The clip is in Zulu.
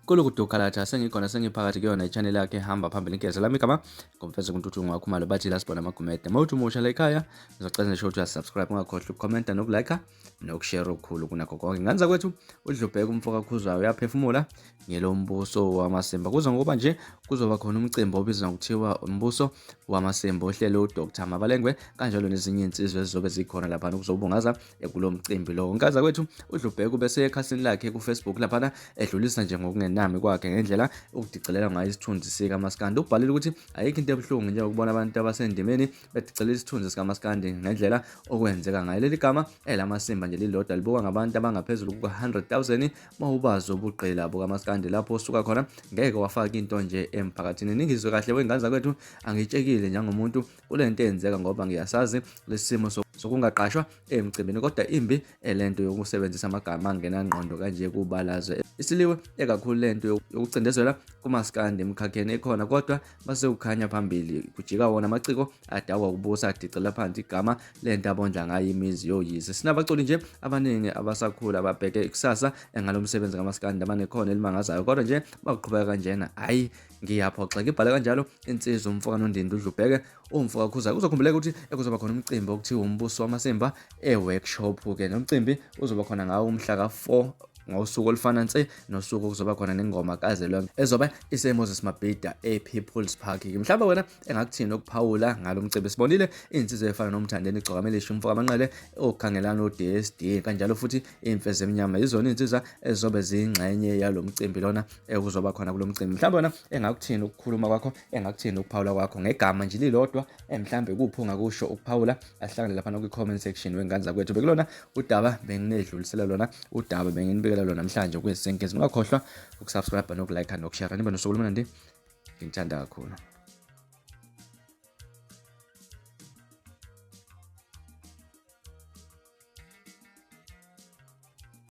Kulukudukalatha sengikhona sengiphakathi kuyona i-channel yakhe ehamba phambili ngeze lami igama ngomfeze kuNtuthu Wakhumalo bathi la sibona amagumede. Uma uthi umusha la ekhaya ngizocela nje ukuthi uyasubscribe ungakhohlwa ukukhomenta nokulike nokushare okukhulu kunakho konke. Ngane zakwethu uDlubheka umfo kaKhuzwayo uyaphefumula ngelombuso wamasimba. Kuza ngokuba nje kuzoba khona umcimbi obizwa ngokuthiwa umbuso wamasimba ohlelo uDr Mabalengwe kanjalo nezinye insizwa ezizobe zikhona lapha ukuzobungaza kulo mcimbi lo. Nkaza kwethu uDlubheka ubese ekhasini lakhe kuFacebook laphana edlulisa nje ngokungenami kwakhe ngendlela ukudicelela ngayo isithunzi sikaMaskandi. Ubhalile ukuthi ayikho into ebuhlungu njengokubona abantu abasendimeni bedicelela isithunzi sikaMaskandi ngendlela okwenzeka ngayo. Leli gama elamasimba nje lilodwa libukwa ngabantu abangaphezulu kuka-100,000 mawubazi ubugqila bukaMaskandi lapho osuka khona ngeke wafaka into nje emphakathini. Ningizwe kahle wengane zakwethu angitshekile njengomuntu kule nto eyenzeka ngoba ngiyasazi lesimo sokungaqashwa emcimbini kodwa imbi lento yokusebenzisa amagama angenangqondo kanje kubalazwe isiliwe ekakhulu lento yokucindezela kumaskandi emkhakheni ekhona kodwa base kukhanya phambili kujika wona amaciko adakwa ukubusa adicela phansi igama lento abondla ngayo imizi yoyise. Sinabaculi nje abaningi abasakhula ababheke ikusasa engalomsebenzi kamaskandi abanekhono elimangazayo kodwa nje bakuqhubeka kanjena hhayi ngiyaphoxeka. Ibhale kanjalo insizwa umfo kaNondindi uDlubheke umfo kaKhuzayo. Kuzokhumbuleka ukuthi kuzoba khona umcimbi okuthiwa umbuso wamasimba e-workshop ke nomcimbi uzoba khona ngawo umhla ka-4 ngosuku olufana nse nosuku okuzoba khona nengoma kaZelonke ezobe iseMoses Mabhida ePeople's Park. Mhlawumbe wena engakuthini ukuphawula ngalo mcimbi. Sibonile iy'nsizwa ey'fana noMthandeni Igcokamelishi umfo kaManqele okhangelana o-DSD kanjalo futhi iy'mfezi emnyama yizona iy'nsizwa ezizobe ziyingxenye yalo mcimbi lona ekuzoba khona kulo mcimbi. Mhlawumbe wena engakuthini ukukhuluma kwakho, engakuthini ukuphawula kwakho ngegama nje lilodwa, mhlawumbe kuphi ongakusho ukuphawula, asihlangane laphana kwi-comment section wengane zakwethu. Bekulona udaba benginedlulisela lona udaba benginibikela lona namhlanje kwezisenkezi. Ungakhohlwa ukusubscribe nokulike nokushare. Nibe nosuku olumnandi. Ngithanda kakhulu.